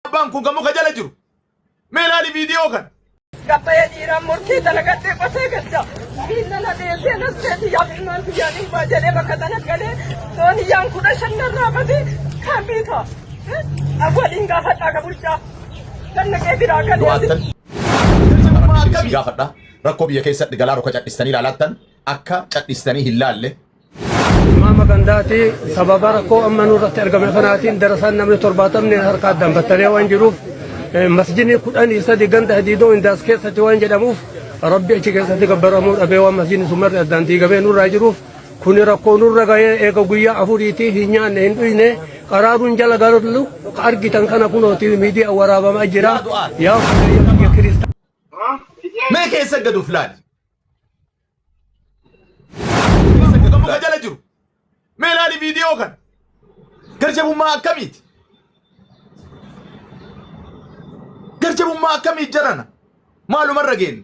Abbaan kun kan muka jala jiru. Mee ilaali viidiyoo kana. Gabbayee dhiiraan morkii dalagadhee qotee galcha. Miila na dheessee nas seeti yaaf ilmaan kiyyaan hin ba'a jedhee bakka tana galee loon iyyaan 15 narraa bade kan biita. Awwaliin gaafadhaa ka bulchaa. Kan naqee biraa galee. Du'aattan isin gaafadha. Rakkoo biyya keessatti galaa roka cadhistanii ilaalaattan akka cadhistanii hin laalle. Imaama gandaati sababa rakkoo amma nurratti argame kanaatiin darasaan namni 70 harka addaan battalee waan jiruuf masjidni 13 ganda hadiidoo indaas keessatti waan jedhamuuf rabbi achi keessatti gabbaramuu dhabee waan masjidni sun marri addaan diigamee nurraa jiruuf kuni rakkoo nurra gahee eega guyyaa afuriitii hin nyaanne hin dhuyne qaraaruun jala galu argitan kana kunooti miidiyaa waraabamaa jira yaa biyya kiristaa. Mee keessa gad of laali. Muka jala jiru. Mee ilaali viidiyoo kana. Garjabummaa akkamiiti? Garjabummaa akkamii jarana? Maalumarra geenne?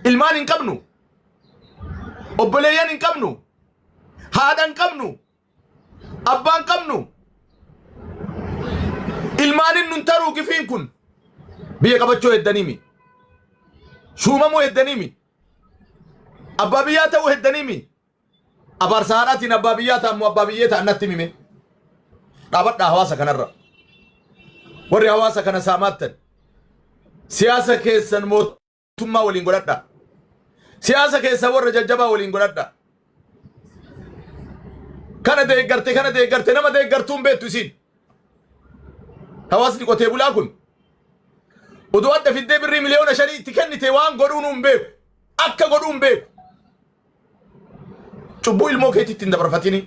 Ilmaan hin qabnu. Obboleeyyan hin qabnu. Haadha hin qabnu. Abbaan qabnu ilmaanin nun taruu gifiin kun biyya qabachuu heddaniimi. Shuumamuu heddaniimi. Abbaa biyyaa ta'uu heddaniimi. Abaarsa haadhaatiin abbaa biyyaa ta'an moo abbaa biyyee ta'an natti himime. Dhaabadhaa hawaasa kanarra. Warri hawaasa kana saamaattan siyaasa keessan mootummaa waliin godhadhaa. Siyaasa keessan warra jajjabaa waliin godhadhaa. Kana deeggarte kana deeggarte nama deeggartuu hin beektu isiin. Hawaasni qotee bulaa kun oduu adda fiddee birrii 5,000,000 itti kennite waan godhuu nu hin beeku. Akka godhuu hin beeku. Cubbuu ilmoo keetitti hin dabarfatini.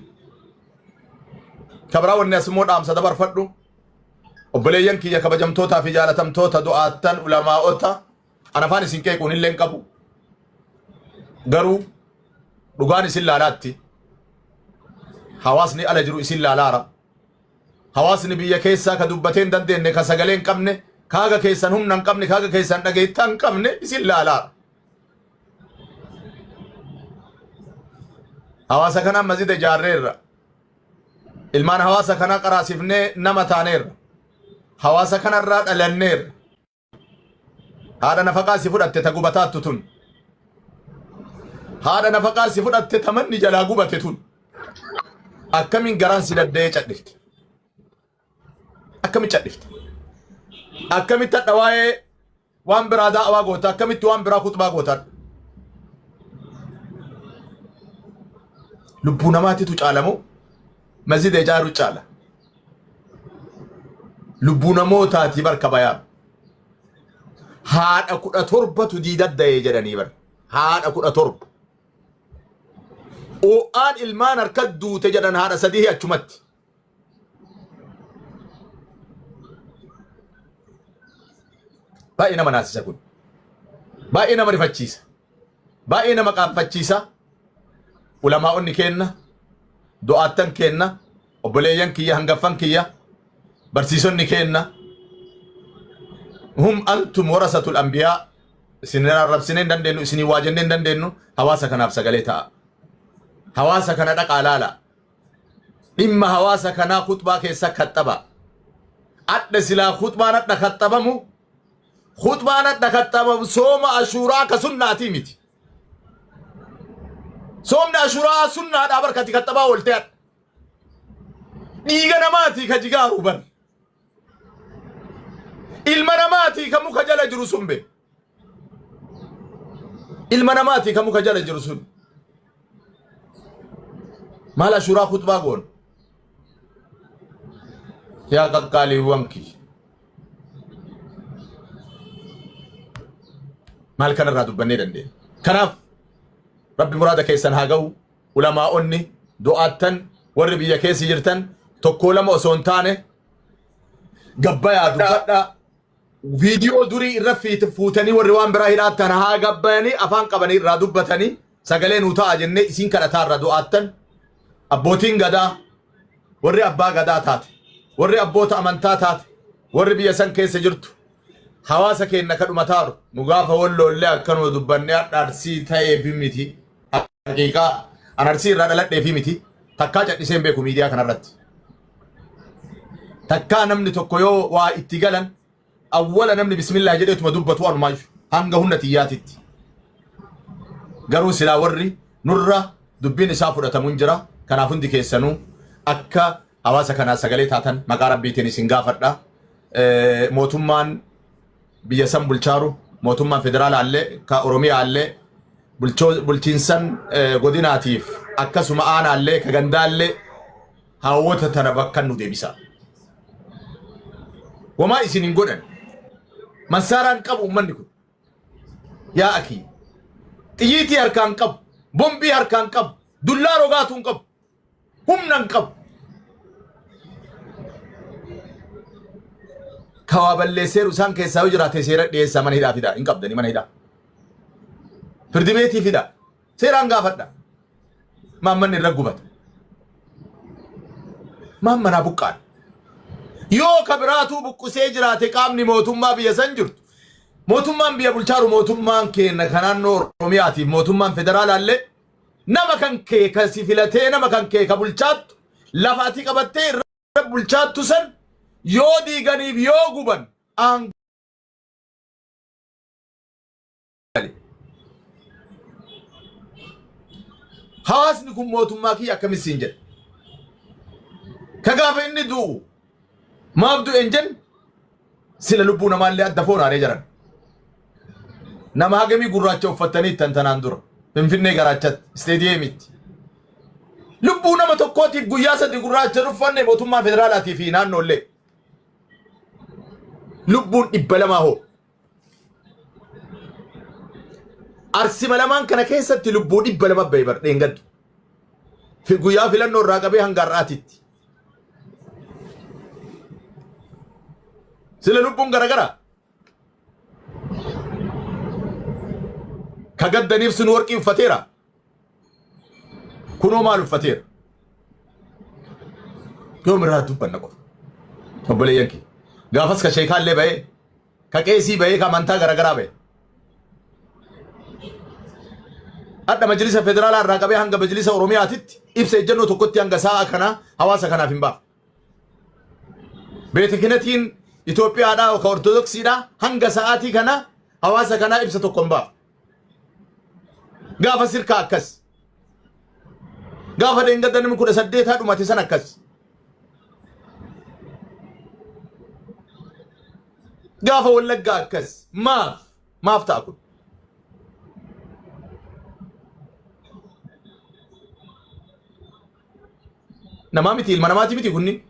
Kabraa wanni as immoo dhaamsa dabarfadhu. Obboleeyyan kiyya kabajamtootaa fi jaalatamtoota du'aattan ulamaa'ota an afaan isin qeequun illee hin qabu. Garuu dhugaan isin laalaatti. Hawaasni ala jiru isin laalaara. Hawaasni biyya keessaa ka dubbatee hin dandeenye, ka sagalee hin qabne, ka haga keessan humna hin qabne, ka haga keessan dhageettaa hin qabne isin laalaara. Hawaasa kanaan masjida ijaarreerra. Ilmaan hawaasa kanaa qaraasifnee nama taaneerra. Hawaasa kanarraa dhalanneerra. Haadha nafaqaa si fudhatte ta gubataattu tun. Haadha nafaqaa si fudhatte ta manni jalaa gubate tun. Akkamiin garaan si dadda'ee cadhifte? Akkamitti cadhifte? Akkamitti hadha waa'ee waan biraa da'awaa goota? Akkamitti waan biraa kuxbaa goota? Lubbuu namaatitu caala moo masjida ijaaruu caala? Lubbuu namootaati barka bayaa. Haadha 17tu diidadda'ee jedhanii bar. Haadha 17. Oo'aan ilmaan harka duute jedhan haadha sadii achumatti. Baay'ee nama naasisa kun. Baay'ee nama rifachiisa. Baay'ee nama qaanfachiisa. Ulamaa'onni keenna, du'aattan keenna, obboleeyyan kiyya, hangaffan kiyya, barsiisonni keenna. Hum antum warasatul anbiyaa. Isin arrabsinee hin dandeenyu, isinii waa jennee hin dandeenyu. Hawaasa kanaaf sagalee ta'a. Hawaasa kana dhaqaa laala. Dhimma hawaasa kanaa khutbaa keessa kaxxaba. Adha silaa khutbaan adha kaxxabamu khutbaan adha kaxxabamu sooma ashuuraa ka sunnaatii miti. Soomni ashuuraa sunnaadhaa barkati kaxxabaa ooltee adha. Dhiiga namaatii ka jigaaru bar. Ilma namaatii ka muka jala jiru sun be. Ilma namaatii ka muka jala jiru sun. Maal ashuuraa khutbaa goon? Yaa qaqqaaliiwwan kiyya. Maal kanarraa dubbannee dandeenya? Kanaaf Rabbi muraada keessan haa ga'u. Ulamaa'onni, du'aattan, warri biyya keessa jirtan tokkoo lama osoo hin taane gabbayaa dubbadhaa. Viidiyoo durii irra fuutanii warri waan biraa hidhaattan haa gabbayanii afaan qabanii irraa dubbatanii sagalee nuu ta'a jennee isiin kadhataa irra du'aattan abbootiin gadaa warri abbaa gadaa taate warri abboota amantaa taate warri biyya san keessa jirtu hawaasa keenna ka dhumataaru nu gaafa walloollee akkanuma dubbannee hadha arsii ta'eefi miti haqiiqaa an arsii irraa dhaladheefi miti takkaa cadhisee hin beeku miidiyaa kanarratti. Takkaa namni tokko yoo waa itti galan awwala namni bismillah jedheetuma dubbatu anumaayyuu hanga humna xiyyaatitti. Garuu silaa warri nurra dubbiin isaa fudhatamu hin jira. Kanaaf hundi keessanuu akka hawaasa kanaa sagalee taatan maqaa Rabbiitiin isin gaafadha. Mootummaan biyya san bulchaaru mootummaan federaalaallee ka Oromiyaallee bulchiinsan godinaatiif akkasuma aanaallee ka gandaallee haawwota tana bakka nu deebisa. Wamaa isin hin godhan. Mansaaraan qabu uummanni kun. Yaa akii. Xiyyiitii harkaan qabu. Bombii harkaan qabu. Dullaa rogaatuu hin qabu. Humna hin qabu. Kawaa balleesseeru isaan keessaa yoo jiraate seera dhiyeessaa mana hidhaa fidaa. Hin qabdanii mana hidhaa. Firdi beetii fidaa. Seeraan gaafadha. Maammanni irra gubata. Maammanaa buqqaan. Yoo ka biraatuu buqqisee jiraate qaamni mootummaa biyya san jirtu. Mootummaan biyya bulchaaru mootummaan keenya ka naannoo Oromiyaatiif mootummaan federaalaallee nama kan kee ka si filatee nama kan kee ka bulchaattu lafa ati qabattee irra bulchaattu san yoo diiganiif yoo guban aangoo Hawaasni kun mootummaa kiyya akkamitti siin jedha. Ka gaafa inni du'u maaf du'e hin jenne sila lubbuu namaallee adda foonaaree jiran. Nama hagamii gurraacha uffattanii ittan tanaan dura Finfinnee garaachatti isteediyeemitti. Lubbuu nama tokkootiif guyyaa sadi gurraacha hin uffanne mootummaa federaalaatii fi naannoollee. Lubbuun 200 hoo. Arsima lamaan kana keessatti lubbuu 200 bahe bar dheengaddu. Guyyaa filannoo irraa qabee hanga har'aatitti. Sila lubbuun garagara. Ka gaddaniif sun warqii uffateera. Kunoo maal uffateera? Yoom irraa dubbanna qofa. Obboleeyyan kee. Gaafas ka sheekaallee bahee ka qeesii bahee ka amantaa garagaraa bahe. Hadha majlisa federaalaa irraa qabee hanga majlisa Oromiyaatitti ibsa ejjennoo tokkotti hanga sa'a kanaa hawaasa kanaaf hin baafne. Beetekinatiin Itoophiyaadhaa yookaan Ortodoksiidhaa hanga sa'aatii kana hawaasa kanaa ibsa tokko hin baafne. Gaafa sirkaa akkas. Gaafa dheengadda namni 18 dhumate san akkas. Gaafa Wallaggaa akkas. Maaf? Maaf ta'a kun? Namaa miti ilma namaati miti kunni.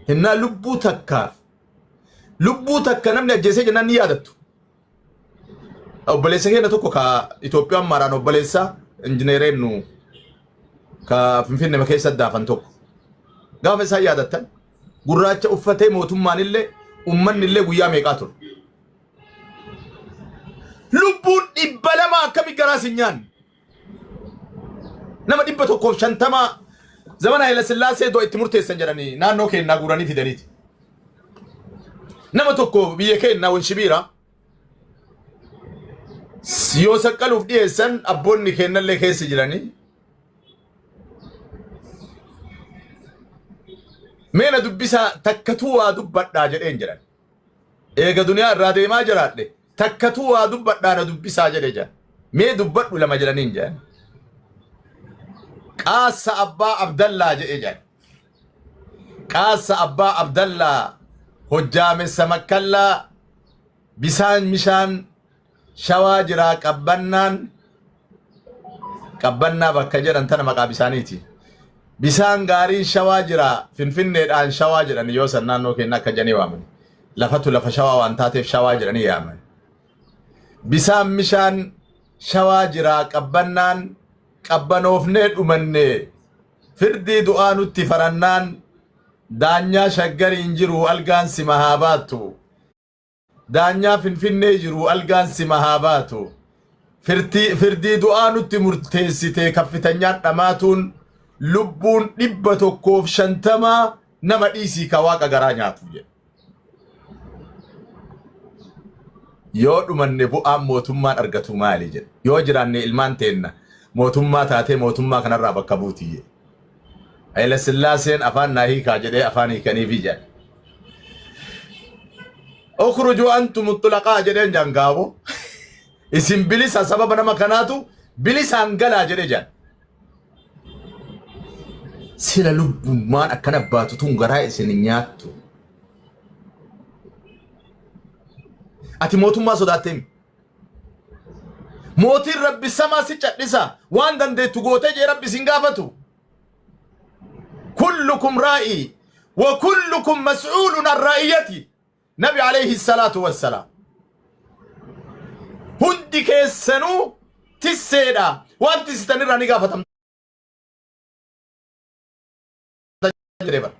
Hinnaa lubbuu takkaaf lubbuu takka namni ajjeesee jennaan ni yaadattu. Obboleessa keenya tokko ka Itoophiyaan maaraan obboleessa injineereen nu ka Finfinnee keessa daafan tokko. Gaafa isaan yaadattan gurraacha uffatee mootummaan illee uummanni illee guyyaa meeqaa ture. Lubbuun 200 akkami garaa sin nyaanne. Nama 150 zamana Haayila Sillaasee du'a itti murteessan jedhanii naannoo keennaa guuranii fidaniiti. Nama tokko biyya keennaa Wanshibiira yoo saqqaluuf dhiyeessan abboonni keennallee keessa jiranii. Mee na dubbisaa takkatuu waa dubbadhaa jedheen jedhan. Eega duniyaa irraa deemaa jiraadhe takkatuu waa dubbadhaa na dubbisaa jedhe jedhan. Mee dubbadhu lama jedhaniin jedhan. Qaassa abbaa Abdallaa jedhe jedhan. Qaassa abbaa Abdallaa hojjaamessa makkallaa bisaan mishaan shawaa jiraa qabbannaan qabbannaa bakka jedhan tana maqaa bisaaniiti. Bisaan gaariin shawaa jira finfinneedhaan shawaa jedhan yoo san naannoo keenya akka jedhanii waaman. Lafatu lafa shawaa waan taateef shawaa jedhanii yaaman. Bisaan mishaan shawaa jiraa qabbannaan qabbanoofnee dhumanne Firdii du'aa nutti farannaan daanyaa shaggariin jiru algaan sima haa baattu. Daanyaa Finfinnee jiru algaan sima haa baatu. Firdii du'aa nutti murteessite kaffitanyaan dhamaatuun lubbuun 150 nama dhiisii ka waaqa garaa nyaatu jedhe. Yoo dhumanne bu'aan mootummaan argatu maali jedhe. Yoo jiraanne ilmaan teenna mootummaa taatee mootummaa kanarraa bakka buuti jedhe. Haile Sillaaseen afaan naa hiikaa jedhee afaan hiikaniifi jedhan. Ukhruju antum xulaqaa jedheen jaan gaabo. Isin bilisa sababa nama kanaatu bilisaan galaa jedhee jaan. Sila lubbummaan akkana baatu tun garaa isin hin nyaattu. Ati mootummaa sodaattee mi? Mootiin rabbi samaa si cadhisa waan dandeettu gootee jee rabbi sin gaafatu. Kullukum raa'ii wa kullukum mas'uulun an raa'iyyati. Nabi alayhi salaatu wassalaam. Hundi keessanuu tisseedha. Waan tissitan irraa ni gaafatamta jedhee bara.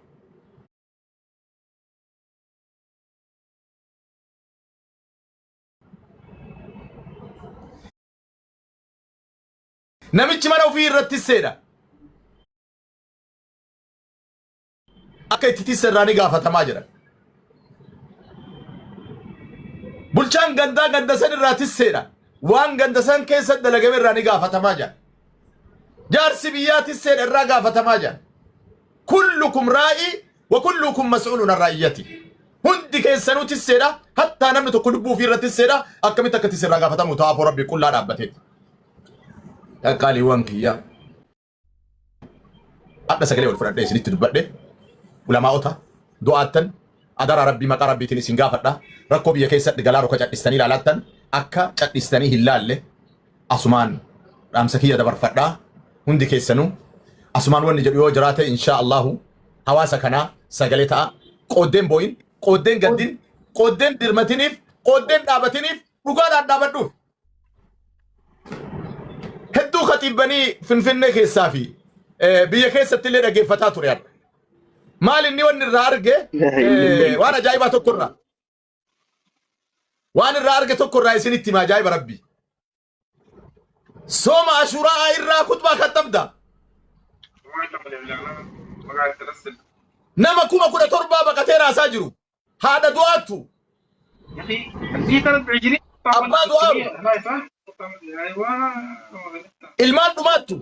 Namichi mana ofii irratti tisseedha. Akka itti tisse irraa ni gaafatamaa jedhan. Bulchaan gandaa ganda san irraa tisseedha. Waan ganda san keessa dalagame irraa ni gaafatamaa jedhan. Jaarsi biyyaa tisseedha irraa gaafatamaa jedhan. Kullukum raa'ii wa kullukum mas'uulun an raa'iyyati. Hundi keessanuu tisseedha. Hattaa namni tokko lubbuu ofii irra tisseedha. Akkamitti akka tisse irraa gaafatamu ta'aafoo rabbi qullaa dhaabbateeti. Qaqqaaliiwwan kiyyaa. Hadha sagalee ol fudhadhee isinitti dubbadhe ulamaa'ota du'aattan adaraa rabbii maqaa rabbiitiin isin gaafadha rakkoo biyya keessatti galaa roka cadhistanii ilaalaattan akka cadhistanii hin laalle asumaan dhaamsa kiyya dabarfadha hundi keessanuu asumaan wanni jedhu yoo jiraate inshaa Allahu hawaasa kanaa sagalee ta'a qooddeen boo'in qooddeen gaddin qooddeen dirmatiniif qooddeen dhaabatiniif dhugaadhaan dhaabadhuuf Hedduu khaxiibbanii Finfinnee keessaa fi biyya keessatti illee dhaggeeffataa ture har'a. Maal inni wanni irraa arge waan ajaa'ibaa tokko irraa. Waan irraa arge tokko irraa isinitti hima ajaa'iba rabbii. Sooma ashuuraa irraa kutbaa kattabda. Nama 17,000 baqatee raasaa jiru. Haadha du'aattu. Abbaa du'aaru. Ilmaan dhumaattu.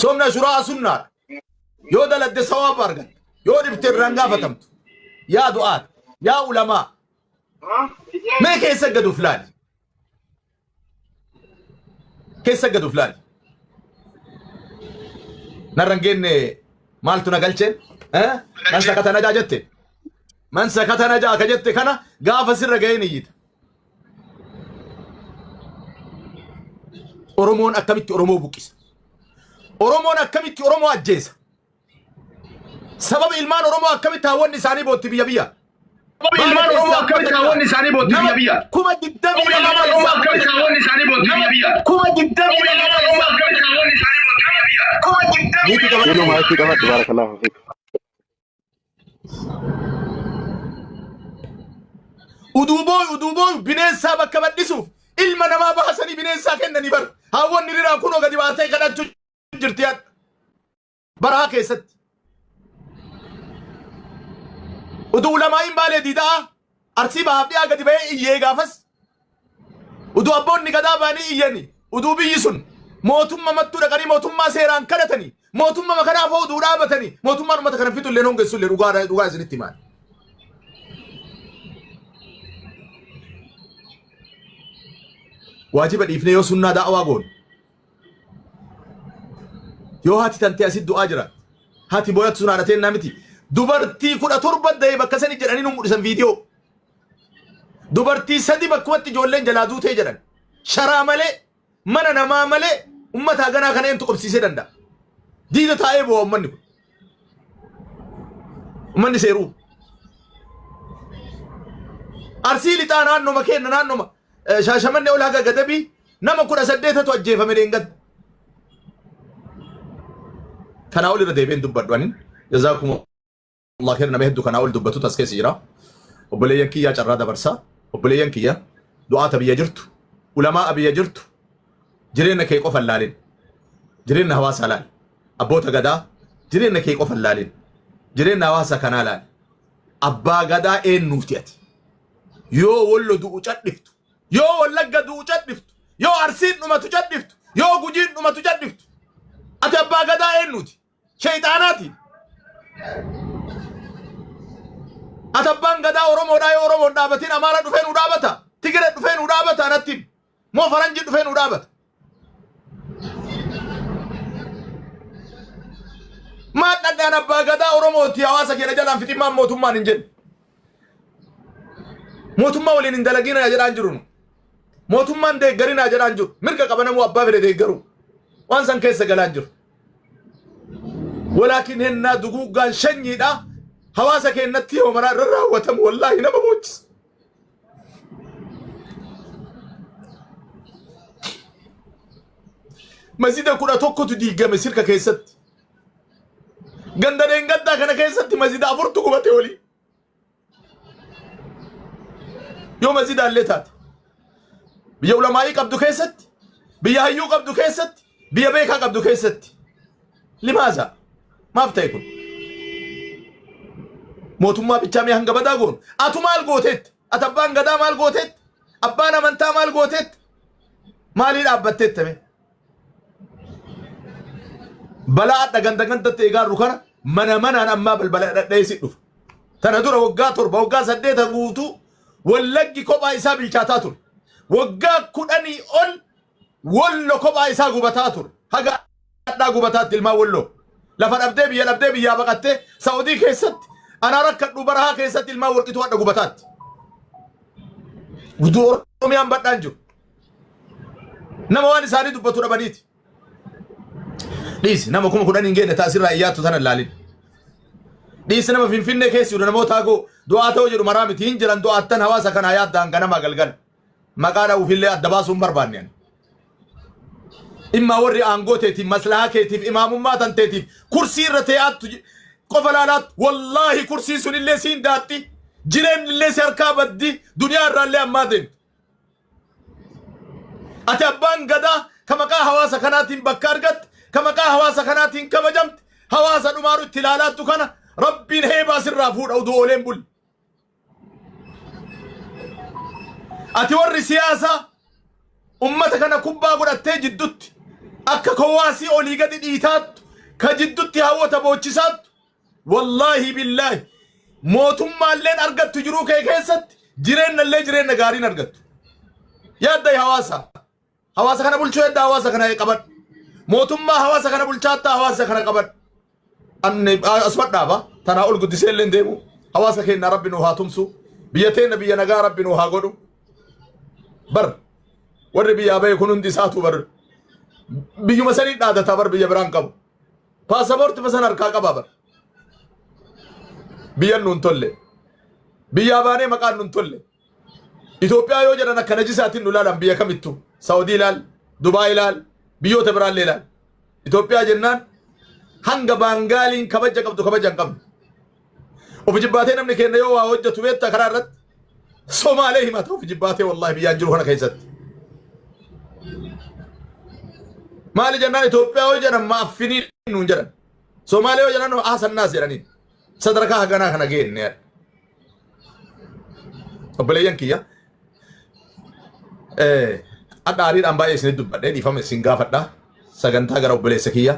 Soomni ashuraa sunnaadha. Yoo daladde sawaaba argatta. Yoo dhifte irraan gaafatamtu. Yaa du'aat. Yaa ulamaa. Mee keessa gad of laali. Keessa gad of laali. Narra hin geenne maaltu na galche? Eh? Man sakata najaa jette. Man sakata najaa ka jette kana gaafa sirra ga'een iyyita. Oromoon akkamitti Oromoo buqqisa? Oromoon akkamitti Oromoo ajjeesa? Sababa ilmaan Oromoo akkamitti haawwanni isaanii bootti biyya biyya? Sababa ilmaan Oromoo akkamitti haawwanni isaanii bootti biyya biyya? 22,000 Ilmaan Oromoo akkamitti haawwanni isaanii bootti biyya biyya? 22,000 Ilmaan Oromoo akkamitti haawwanni isaanii bootti biyya biyya? Niitii qabadhu. Yeroo maayikii qabadhu baarakallahu fiik. Uduu booyu uduu booyu bineensaa bakka bal'isuuf ilma namaa baasanii bineensaa kennanii bar haawwanni riraa kunoo gadi baatee kadhachuu jirti hadha. Barahaa keessatti. Utuu ulamaa'iin Baalee Diida'aa Arsii bahaaf dhiyaa gadi bahee iyyee gaafas utuu abboonni gadaa ba'anii iyyani utuu biyyi sun mootumma mattuu dhaqanii mootummaa seeraan kadhatanii mootumma kanaaf uduu dhaabatanii mootummaan uummata kana fixu illee hongessu illee dhugaa dhugaa isinitti himaan. Waajiba dhiifnee yoo sunnaa da'awaa goone Yoo haati tantee asitti du'aa jiraat. Haati booyattu sun haadha teennaa miti. Dubartii 17 da'ee bakka sani jedhanii nu mul'isan viidiyoo. Dubartii sadi bakkumatti ijoolleen jalaa duutee jedhan. Sharaa malee mana namaa malee ummata haganaa kana eentu qobsiisee danda'a. Diida taa'ee boo'a ummanni kun. Ummanni seeruu. Arsii lixaa naannoma keenna naannoma Shaashamannee ol haga gadabii nama 18tu ajjeefame dheengadda. Kanaa ol irra deebi'een dubbadhu anin. Jazaakum Allah kheer nama hedduu kanaa ol dubbatutu as keessa jira. Obboleeyyan kiyyaa carraa dabarsaa. Obboleeyyan kiyya du'aata biyya jirtu. Ulamaa biyya jirtu. Jireenya kee qofa hin laalin. Jireenya hawaasaa laali. Abboota gadaa jireenya kee qofa hin laalin. Jireenya hawaasa kanaa laali. Abbaa gadaa eenyuuti ati? Yoo Wollo du'u cadhiftu, yoo Wallagga du'u cadhiftu, yoo Arsiin dhumatu cadhiftu, yoo Gujiin dhumatu cadhiftu. Ati abbaa gadaa eenyuuti? Sheyxaanaati. Ati abbaan gadaa Oromoodhaa yoo Oromoon dhaabatiin Amaara dhufee nu dhaabata. Tigire dhufee nu dhaabata anatti himi. Moo faranjii dhufee nu dhaabata. Maal dhadhaan abbaa gadaa Oromooti hawaasa keenya jalaan fiximmaan mootummaan hin jenne. Mootummaa waliin hin dalaginaa jedhaan jiru nu. Mootummaan deeggarinaa jedhaan jiru. Mirga qaba namuu abbaa fedhe deeggaruu. Waan san keessa galaan jiru. Walaakin hennaa duguuggaan shanyiidha. Hawaasa keenyatti yoo maraa irra raawwatamu wallaahi nama boochisa. Masjida 11tu diigame sirka keessatti. Ganda dheengaddaa kana keessatti masjida afurtu gubate olii. Yoo masjidaallee taate. Biyya ulamaa'ii qabdu keessatti, biyya hayyuu qabdu keessatti, biyya beekaa qabdu keessatti. Limaaza maaf ta'e kun? Mootummaa bichaa mee hanga badaa goonu. Atu maal gooteetti? Ati abbaan gadaa maal gooteetti? Abbaan amantaa maal gooteetti? Maalii dhaabbatteetta mee? Balaa adda ganda gandatti eegaarru kana mana manaan ammaa balbala dhadha'ee si dhufa. Tana dura waggaa 7 waggaa 8 guutuu Wallaggi kophaa isaa bilchaataa ture. Waggaa 10 ol Wollo kophaa isaa gubataa ture. Haga hadhaa gubataatti ilmaan Wolloo. Lafa dhabdee biyya dhabdee biyyaa baqattee Saa'udii keessatti anaa rakkadhu barahaa keessatti ilmaan warqituu hadha gubataatti. Guutuu Oromiyaan badhaan jiru. Nama waan isaanii dubbatu dhabaniiti. Dhiisi nama 10,000 hin geenye taasirraa iyyaattu tana ilaalin. Dhiisi nama Finfinnee keessa jiru namoota hagoo du'aa ta'uu jedhu maraa miti hin jiran du'aattan hawaasa kanaa yaaddaan ganamaa galgala. Maqaa dha'uufillee adda baasuu hin barbaanne ani. Dhimma warri aangoo teetiif maslahaa keetiif imaamummaa tan teetiif kursii irra tee'aattu qofa laalaattu wallaahi kursiin sunillee siin daatti jireennillee si harkaa baddi duniyaa irraallee ammaa deemtu. Ati abbaan gadaa ka maqaa hawaasa kanaatiin bakka argatte, ka maqaa hawaasa kanaatiin kabajamte, hawaasa dhumaaru itti ilaalaattu kana Rabbiin heebaa sirraa fuudha uduu ooleen bulli. Ati warri siyaasaa ummata kana kubbaa godhattee jiddutti akka kowaasii olii gadi dhiitaattu ka jiddutti hawwata boochisaattu Wallaahi billaahi mootummaalleen argattu jiruu kee keessatti jireennallee jireenna gaariin argattu. Yaadda hawaasa. Hawaasa kana bulchuu hedda hawaasa kana qabadhu. Mootummaa hawaasa kana bulchaattaa hawaasa kana qabadhu. Anni asuma dhaaba tanaa ol guddisee illee hin deemu. Hawaasa keenya rabbi nu haa tumsu. Biyya teenna biyya nagaa rabbi nu haa godhu. Bar warri biyyaa bahe kun hundi isaatu bar biyyuma sanii dhaadataa bar biyya biraan qabu. Paasapoorti san harkaa qabaa bar. Biyyan nuun tolle. Biyyaa baanee maqaan nuun tolle. Itoophiyaa yoo jedhan akka najisaatiin nu ilaalan biyya kamittu. Saawudii ilaal, Dubaay ilaal, biyyoota biraallee ilaal. Itoophiyaa jennaan hanga baangaaliin kabaja qabdu kabaja hin qabnu. Of jibbaatee namni keenya yoo waa hojjetu beektaa karaa irratti Somaalee himata of jibbaatee wallaahi biyyaan jiru kana keessatti. Maali jennaan Itoophiyaa yoo jedhan maaffinii nuun jedhan. Somaalee yoo jedhan haasannaas jedhaniin. Sadarkaa haganaa kana geenne. Obboleeyyan kiyya. Adha aariidhaan baay'ee isinitti dubbadhee dhiifama isin gaafadha. Sagantaa gara obboleessa kiyya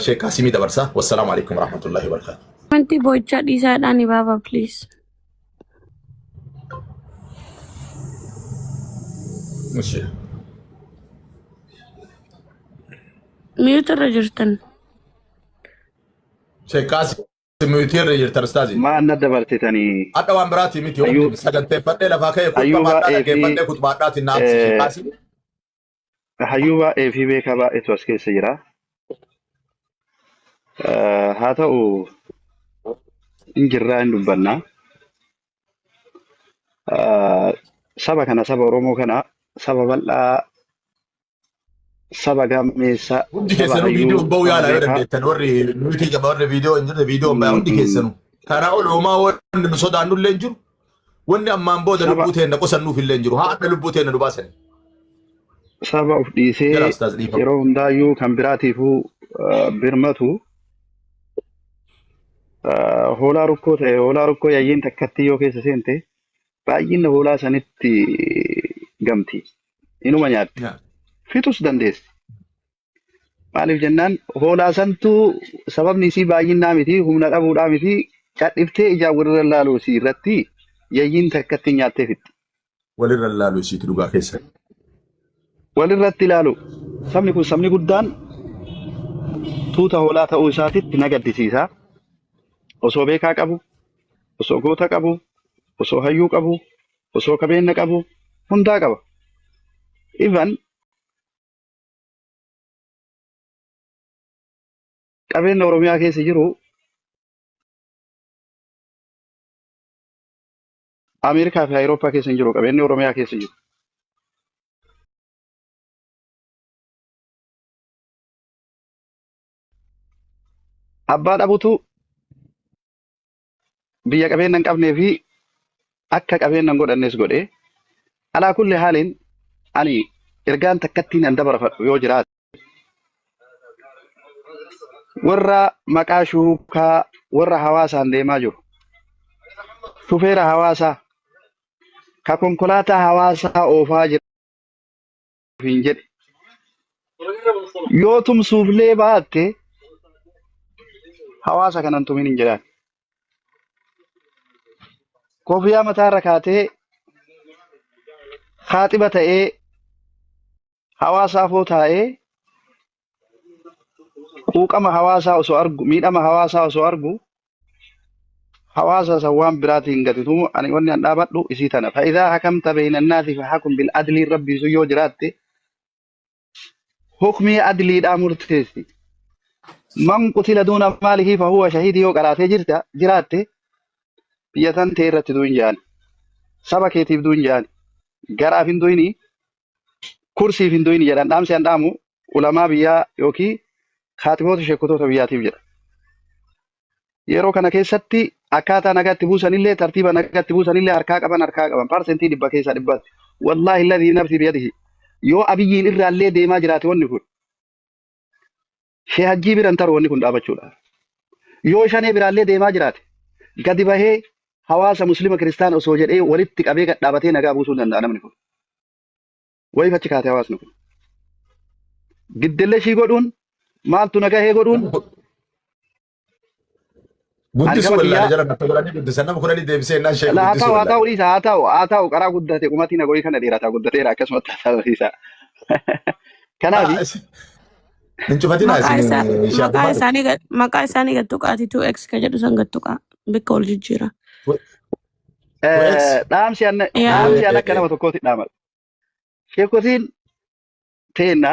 Sheek Kaasimii dabarsa. Wassalaamu alaikum warahmatullahi wabarakatuh. Wanti boo'ichaa dhiisaadhaan baaba please. Ishi. Mute irra jirtan. Sheek Kaasim mute irra jirtan ustaazi. Maal na dabarsitanii Adha waan biraatii miti hayyuu wanti saganteeffadhee lafaa ka'e hayyuu kutba maadhaa baay'ee fi dhaggeeffadhee kutbaadhaatiin na aarsi Sheek Kaasim. hayyuu baay'ee fi beekaa baay'eetu as keessa jira. Haa ta'u hin jirraa hin dubbannaa. Saba kana saba Oromoo kana saba bal'aa saba gameessa Hundi saba keessanuu hayyuu viidiyoo ba'uu saba yaalaa yoo beekaa dandeettan warri nuti qaba warri viidiyoo hin jirre viidiyoo hin ba'a hundi keessanuu. Karaa ol homaa wanni nu sodaannu illee hin jiru. Wanni ammaan booda saba lubbuu teenna qosannuuf illee hin jiru. Haadha lubbuu teenna nu baasani. Saba of dhiisee Jala ustaaz dhiifama. yeroo hundaayyuu kan biraatiifuu birmatu hoolaa rukkoo ta'e hoolaa rukkoo yayyiin takkatti yoo keessa seente baay'inna hoolaa sanitti gamti. Inuma nyaatti. Fixus dandeessi. Maaliif jennaan hoolaa santuu sababni isii baay'innaa miti humna dhabuudhaa miti cadhiftee ijaan walirra laaluu isii irratti yayyiin takkatti nyaattee fixxi. Walirra laaluu isiiti dhugaa keessa. Walirratti ilaalu sabni kun sabni guddaan tuuta hoolaa ta'uu isaatitti na gaddisiisa. Osoo beekaa qabu, osoo goota qabu, osoo hayyuu qabu, osoo qabeenya qabu hundaa qaba. Even qabeenya Oromiyaa keessa jiru Ameerikaa fi Awurooppaa keessa hin jiru qabeenyi Oromiyaa keessa jiru. Abbaa dhabutu biyya qabeenya hin qabnee fi akka qabeenya hin godhannes godhe. Alaa kulli haaliin ani ergaan takkattiin an dabarfadhu yoo jiraate warra maqaa shuukaa warra hawaasaan deemaa jiru shufeera hawaasaa ka konkolaataa hawaasaa oofaa jiru hin jedhe yoo tumsuuflee baatte hawaasa kanan tumin hin jedhaan. Kofiyaa mataarra kaatee kaaxiba ta'ee hawaasaafoo taa'ee quuqama hawaasaa osoo argu miidhama hawaasaa osoo argu hawaasa san waan biraatiin gadi tumu ani wanni an dhaabadhu isii tana fa'idaa hakamta beeyna annaasi fahakum bil adlii rabbii sun yoo jiraatte hukmii adliidhaa murteessi man qutila duuna maalihi fahuwa shahiidi yoo qaraatee jirta jiraatte biyya tan tee irratti du'in jedhan saba keetiif du'in jedhan garaaf hin du'ini kursiif hin du'ini jedhan dhaamsi an dhaamu ulamaa biyyaa yookiin kaaxiboota sheekotoota biyyaatiif jedha. Yeroo kana keessatti akkaataa nagaatti buusanillee tartiiba nagaatti buusanillee harkaa qaban harkaa qaban parsentii dhibba keessaa dhibbaatti. Wallaahi alladhii nafsii biyadihi yoo abiyyiin irraallee deemaa jiraate wanni kun shee hajjii biran taru wanni kun dhaabachuudha. Yoo shanee biraallee deemaa jiraate gadi bahee hawaasa muslima kiristaana osoo jedhee walitti qabee gad dhaabatee nagaa buusuu hin danda'a namni kun. Wayiif achi kaate hawaasni kun. Giddelleshii godhuun maaltu nagahee godhuun ani Guddisuu gama wallaale kiyyaa jara natti godhanii guddisan nama kudhanii deebisee innaan sheek la haa guddisuu ta'u haa ta'u wallaale. dhiisa haa ta'u haa ta'u qaraa guddate qumatii nagoyii kana dheerataa guddateera akkasumatti haa ta'u dhiisa. Kanaafi Hin cufatinaa Maqaa isin isaa ishee maqaa abbummaa isaanii maqaa isaanii gad tuqaati 2x ka jedhu san gad tuqaa bikka ol jijjiira. 2x dhaamsi an Yaa dhaamsi an akka nama tokkooti dhaamadu. Sheekotiin teenna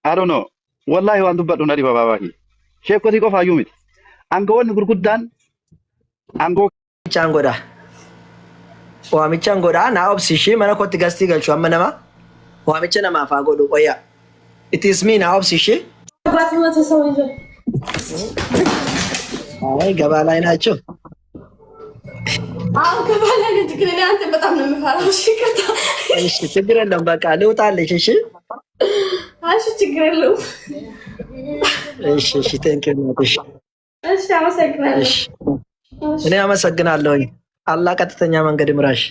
I don't know wallaahi waan dubbadhu na dhiba baabaa kiyya. Sheekotii qofaayyuu miti. Aangawoonni gurguddaan aangoo Waamichaan godha. Waamichaan godha. Naa obsi ishee mana kootti gastii galchu amma nama. Waamicha namaaf haa godhu qoyyaa. It is me naa obsi ishee. ሰባት መቶ ሰው ይዞ አይ ገባ ላይ ናቸው። አሁን ከባላ ልጅ ግን እኔ አንተን በጣም ነው የምፈራው። እሺ ይቅርታ። እሺ ችግር የለውም በቃ ልውጣልሽ። እሺ እሺ ችግር የለውም። እሺ እሺ ቴንክ ዩ እሺ እሺ አመሰግናለሁ። እሺ እሺ እኔ አመሰግናለሁኝ። አላህ ቀጥተኛ መንገድ ይምራሽ።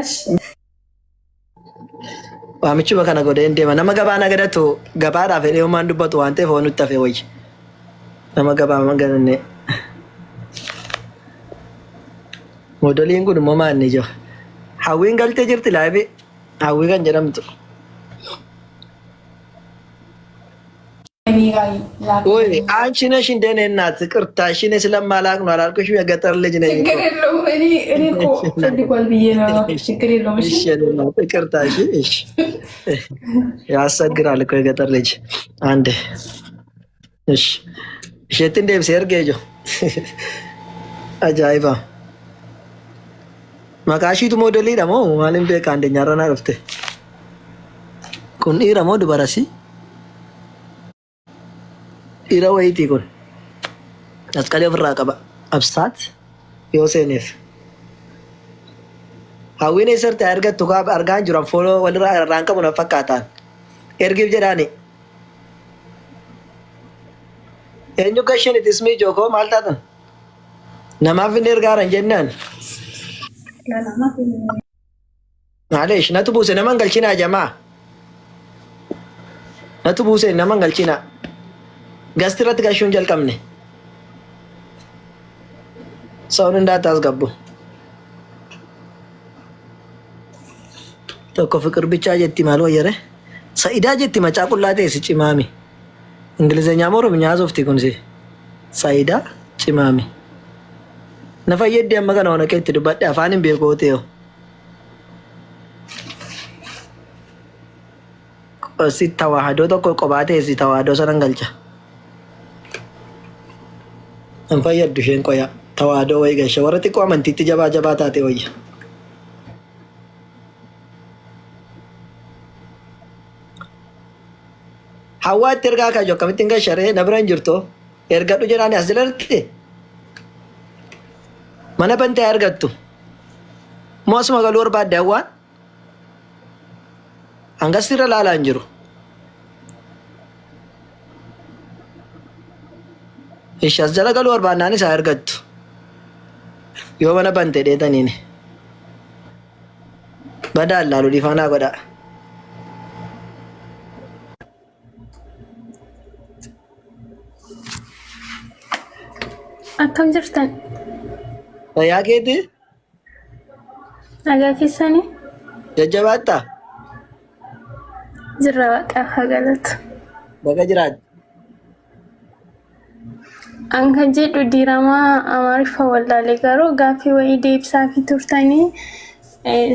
እሺ Waamichuma kana godhee hin deema. Nama gabaa nagadatu gabaadhaaf jedhee homaan dubbatu waan ta'eef waan nutti hafe wayya. Nama gabaa maganne. Moodoliin kun immoo maanni jiru. Hawwiin galtee jirti laabii. Hawwii kan jedhamtu. ወይ አንቺ ነሽ እንደ እኔ እናት ቅርታ። እሺ እኔ ስለማላቅ ነው አላልኩሽም? የገጠር ልጅ ነኝ እኮ። ችግር የለውም። እኔ እኔ እኮ ፈልጓል ብዬ ነው። ችግር የለውም። እሺ እሺ የእኔ እናት ይቅርታ። እሺ እሺ። ያሰግራል እኮ የገጠር ልጅ። አንዴ እሺ isheetti deebisee ergee jiru. Ajaa'iba. Maqaa ishiitu moodeliidha moo maaliin beeka andeenyaarra naa dhufte? Kun dhiira moo dubarasi? Dhiira wayiitii kun. Asqalee ofirraa qaba. Absaat yoo seeneef. Hawwiin eessatti argattu gaafa argaan jiran fooloo walirraa irraan qabu na fakkaataan. Ergiif jedhaani. Eenyu gashin itti ismii jookoo maal taatan? Namaaf inni ergaaran jennaan. Maaleesh natu buuse nama hin galchinaa jamaa. Natu buuse nama hin galchinaa. Gasti irratti gashuu hin jalqabne. Sa'uun hundaa gabbu. Tokko fiqir bichaa jetti maal wayyare? Sa'idaa jetti macaa qullaa teessi cimaami. Ingilizeenyaa moo Oromiyaa haasofti kun si? Sa'idaa cimaami. Na fayyaddi amma kana waan akka itti dubbadhe afaan hin beeku ta'e. Si tawaahidoo tokko qophaa teessi tawaahidoo sanan galcha. Hin fayyaddu isheen qoya. Tawaahidoo wayii galcha. Warra xiqqoo amantiitti jabaa jabaa taate wayya. Hawwaa itti ergaa kaaju akkamittiin gasharee na bira hin jirtu. Ergadhu jedhaani as jalatti. Mana bantee argattu. Moo asuma galuu barbaadde hawwaan? Hangas irra laalaa hin jiru. Ishi as jala galuu barbaannaan isaa ergattu. Yoo mana bante dheetaniin. Badaan laalu dhifaanaa godhaa. Akkam jirtan? Fayyaa keetii? Nagaa keessanii? Jajjabaattaa? Jirra waaqaaf haa galatu. Baga jiraatte. An kan jedhu diiramaa Amaariffa wallaalee garuu gaaffii wayii deebisaa fi turtanii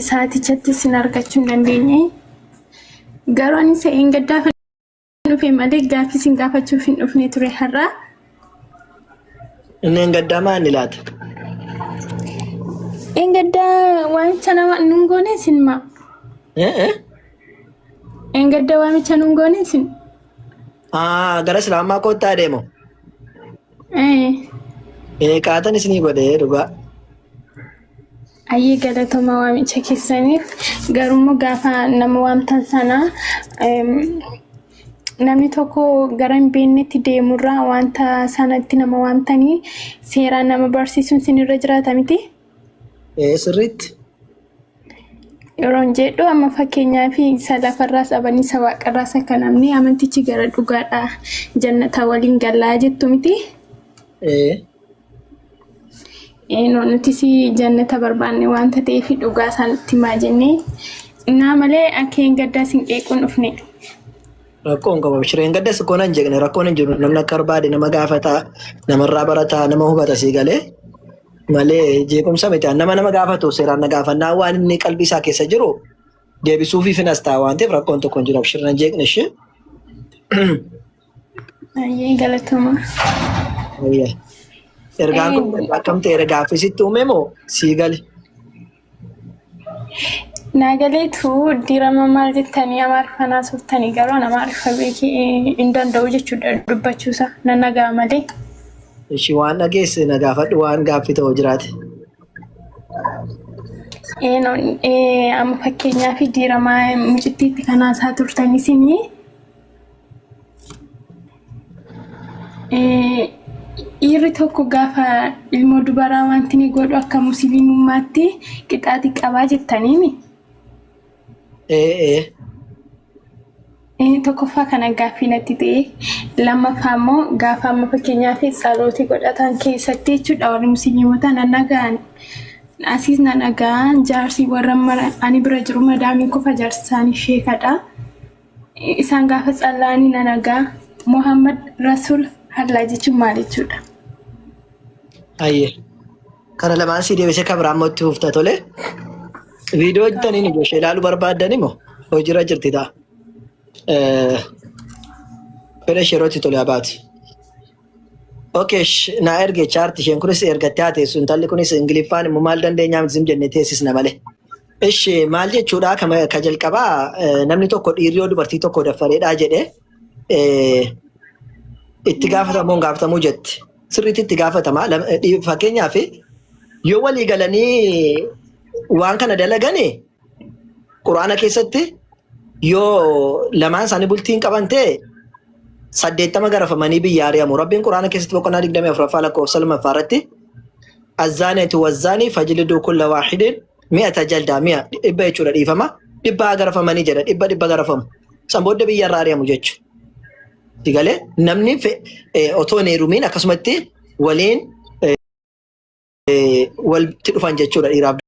sa'aatichatti isin argachuu hin dandeenye. Garuu ani se'een gaddaaf dhufe malee gaaffii isin gaafachuuf hin dhufne ture har'a. Inni gaddaa maal laata? Een gaddaa waamicha nama nun goone isin maa? Eh eh? Een gaddaa waamicha nun goone isin? Ah, gara islaamaa koottaa deemu. Eh. Eh, qaatan isinii godhee dhugaa. Ayyee galatoomaa waamicha keessaniif. Garuu gaafa nama waamtan sana namni tokko gara hin beeknetti deemurraa wanta sanatti nama waamtanii seeraan nama barsiisuun sinirra jiraata miti. Ee sirriitti. Yeroon jedhu amma fakkeenyaaf isa lafarraas dhabanii isa waaqarraas akka namni amantichi gara dhugaadha jannata waliin galaa jettu miti. Ee. Nutis jannata barbaanne wanta ta'eef dhugaa isaan itti himaa jennee innaa malee akka hin gaddaa sin qeequun dhufne. Rakkoon qabu. Shireen gaddas koo nan jeeqne rakkoon hin jiru. Namni akka barbaade nama gaafata, namarraa barata, nama hubata sii galee malee jeequmsa miti. Nama nama gaafatu seeraan na gaafannaa waan inni qalbii isaa keessa jiru deebisuufii finas ta'a waan ta'eef rakkoon tokko hin jiru. Abshir nan jeeqne ishee. Baay'ee galatoomaa. Ayya. Ergaan kun akkam ta'eera gaaffii sitti uume moo sii gale? Naa galeetu dirama maal jettanii Amaariffaan haasoftanii garuu an Amaariffa beekee hin danda'u jechuudha dubbachuusaa nan dhaga'a malee. Ishi waan dhageesse na gaafadhu waan gaaffii ta'u jiraate. Amma fakkeenyaaf diramaa mucittiitti kan haasaa turtan isinii Dhiirri tokko gaafa ilmoo dubaraa wanti inni godhu akka musliimummaatti qixaaxii qabaa jettaniimi. Ee ee. Tokkoffaa kana gaaffii natti ta'e. Lammaffaa immoo gaafa amma fakkeenyaaf tsalootii godhatan keessatti jechuudha warri musliimotaa nan dhaga'an. Asiis nan dhaga'an jaarsi warra ani bira jiru madaamiin qofa jaarsi isaanii sheekadha. Isaan gaafa tsallaanii nan dhagaa. Muhammad Rasul Hallaa jechuun maal jechuudha? Ayyee. Kana lamaan sii deebisee kan biraa immoo itti fufta tole. Viidiyoo hojjetaniin ijoo ishee ilaaluu barbaaddani moo hojiirra jirti ta'a. Fedha ishee yeroo itti tole abaati. Okay, naa erge chaarti isheen kunis ergattee haa teessu intalli kunis Ingiliffaan immoo maal dandeenyaa miti sim jennee teessisna malee. Ishi maal jechuudha ka jalqabaa namni tokko dhiirri yoo dubartii tokko daffareedhaa jedhe itti gaafatamu hin gaafatamuu jetti. Sirriitti itti gaafatama. Fakkeenyaaf yoo walii galanii waan kana dalagani Quraana keessatti yoo lamaan isaanii bultii hin qaban ta'e 80 garafamanii biyya ari'amu. Rabbiin Quraana keessatti boqonnaa 24ffaa lakkoofsa 2ffaa irratti azzaaniyatu wazzaanii fajliduu kulla waahidin mi'ata jaldaa mi'a dhibba jechuudha dhiifama dhibba haa garafamanii jedha dhibba dhibba garafamu. San booda biyya irraa ari'amu jechuudha. Si galee namni otoo hin heerumiin akkasumatti waliin walitti dhufan jechuudha dhiiraaf.